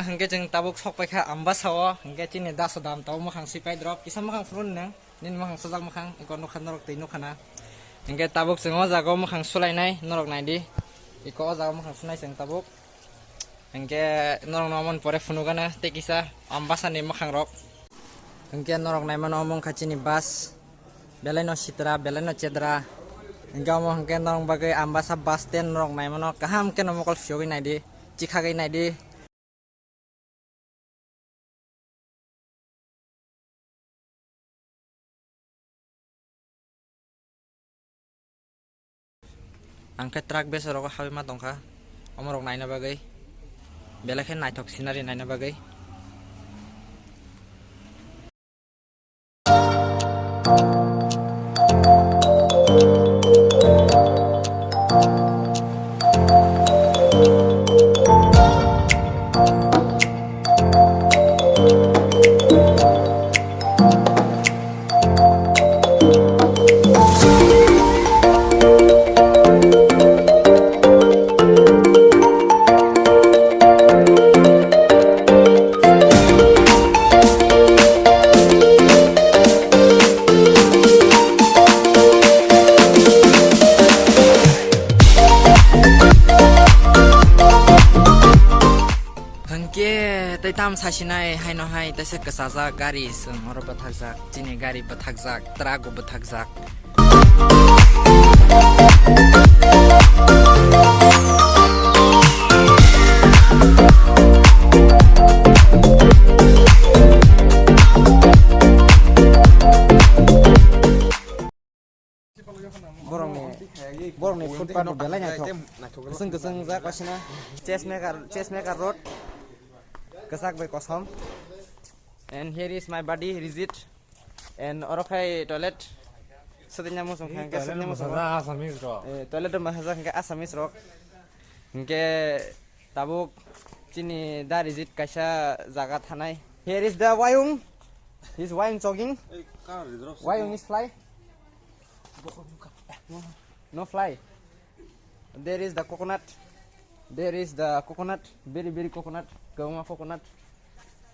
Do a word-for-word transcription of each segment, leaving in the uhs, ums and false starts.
Hingke chwng tabuk sok paikha Ambasa o, hingke chini daso dam tabuk mwkhang sui pai drop, kisa mwkhang phuru nang, nini mwkhang sajak mwkhang, eko nukha norok twi nukha na. Hingke tabuk chwng o jaga o mwkhang sulainai, norok naidi. Eko o jaga o mwkhang sunai chwng tabuk. Hingke norok no amoni pore phunukgana tei kisa Ambasa ni mwkhang rok. Hingke norok naimano omo wngkha chini bus. Belai no sitra, belai no chedra. Hingke omo hingke norok bagwi Ambasa bus stand norok naimano kaham khe no mokol siyogwi naidi, chikhagwi naidi. Ang khe truck base o rogo habwi ma tongkha, omo rok naina bagwi, belai khe naithok scenery naina bagwi. Hwnkhe tei tam sasinai haino hai teisa kwchajak gari, chwng oro bwthakjak, chini gari bwthakjak, truck bo bwthakjak. Borokni, borokni food part bo belai naithok. Kwchwng kwchwng jak basina. Chess maker, chess maker road. Kwchak bai kosom. And here is my buddy, Rijit. And oro khai toilet. Sotnya musung khai, sotnya musung. Toilet masajak khai Assamese rok. Hingke tabuk chini da Rijit kaisa jaga thanai. Here is the Wayung. He is Wayung jogging. Wayung is fly. No fly. There is the coconut. There is the coconut. Very, very coconut. Kwbangma coconut.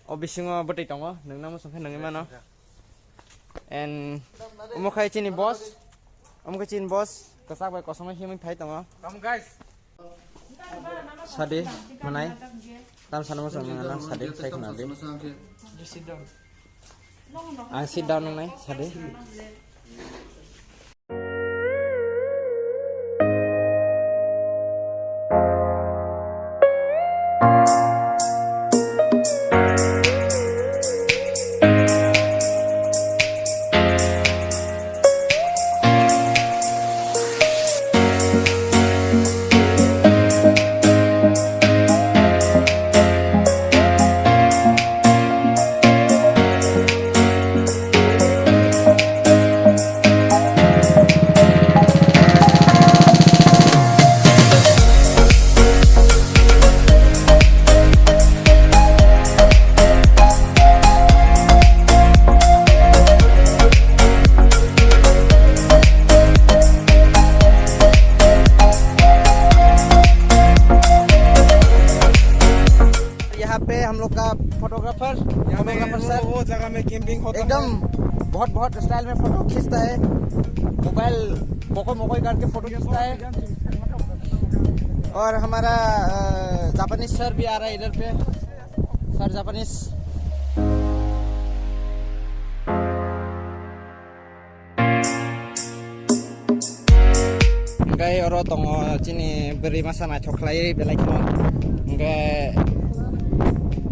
O bisingo bwtwi tongo. Nwng namo songkhe nungwi mano. And omo khai chini boss. Omo khai chini boss. Kwchak bai kosom himwi phai tongo. Come guys. Sadi, manai. Tam sana mo sama nang sadi, sai khna di. Ang sit down nai, sadi. यहाँ पे हम लोग का फोटोग्राफर, यहाँ पे फोटोग्राफर वो, सर, वो जगह में कैंपिंग होता एकदम है। बहुत बहुत स्टाइल में फोटो खींचता है, मोबाइल पोको मोको करके फोटो खींचता है। और हमारा, अ, जापानीज सर भी आ रहा है इधर पे, sir Japanese. Hingke oro tongo chini bwrwi masa naithok khlai belai kheno. Hingke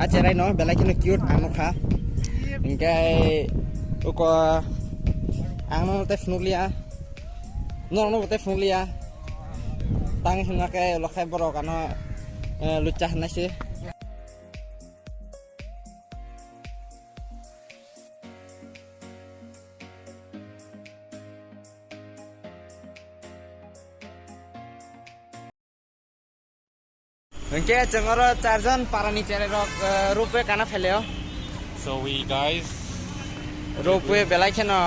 a cherai no belai kheno cute ang nukha. Hingke uko ang no tei phunukliya. Norok no tei phunukliya. Tang hwnga khe ulo khe borok ano, eh, lucha hwnai se. Hwnkhe chwng oro charjon parani cherai rok, eh, rope kana pheleo. So we guys, rope belai kheno,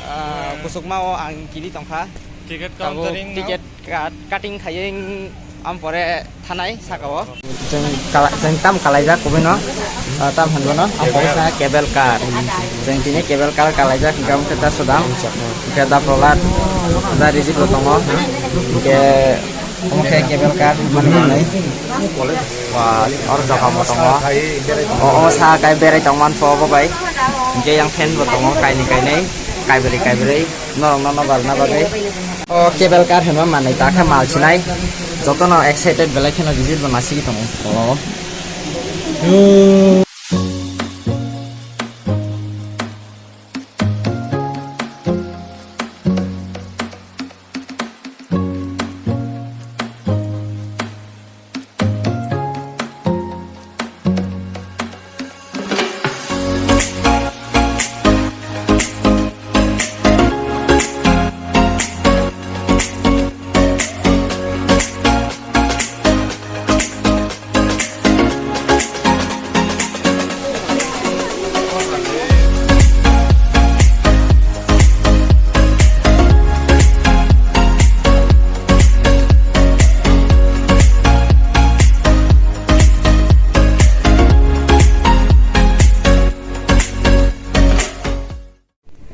ah, kusukma o ang kiri tongkha. Ticket tabuk counter ring now. Ticket cut-, cutting khaiye wng, Am pore thanai saka o. Chwng kala-, chwng tam kalaijak kubui no, ah, tam hinbo no, ang pore sa cable car. Chwng tini cable car kalaijak, hingke omo khe ta sodang, hingke da prolat, da rijik bo tongo, hingke omo khe cable car mani manai. Ba, oro jaka bo tongo. O, omo sa kai berai tong man pho obo bai. Hingke yang fan bo tongo, kainwi kainwi, kaibrwi kaibrwi. Norok no, no barna bagwi. O cable car hinma manwi ta khe mal sinai. Jotono excited belai kheno visit bo nasigi tongo. O.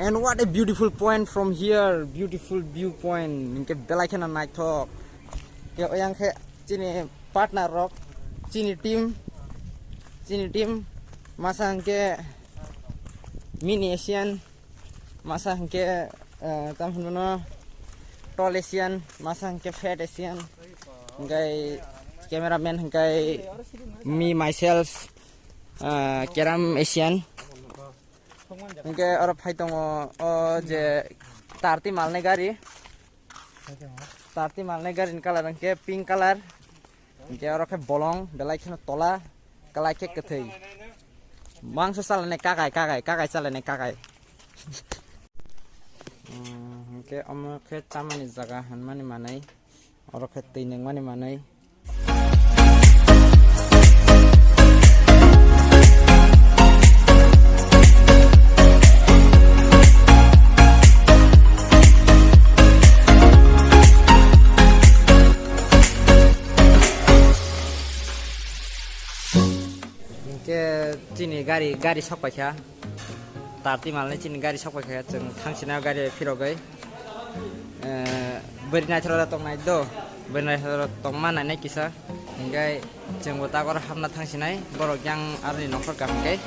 And what a beautiful point from here, beautiful viewpoint. Hingke belai kheno naithok. Ke oyang khe chini partner rok, chini team, chini team masa hingke mini Asian, masa hingke, eh, tam hinmano tall Asian, masa hingke fat Asian, hingke cameraman hingke me myself, eh, Keram Asian. Hingke oro phai tongo o je tarti malni gari. Tarti malni gari ni colour hingke pink colour. Hingke oro khe bolong belai kheno tola, kalai khe kwthwi. Mangso chalani kakai, kakai, kakai chalani kakai. Hmm, hingke omo khe chamani jaga hinmani manwi. Oro khe twi nungmani manwi. Hingke chini gari, gari sok paikha. Tarti malni chini gari sok paikha, chwng thangsinai gari phirogwi. Eh, bwrwi naithok rok tongnai do, bwrwi naithok rok tongma nainai kisa. Hingke chwngbo tak oro hapna thangsinai, borok yang aroni nongkhor kaham khe.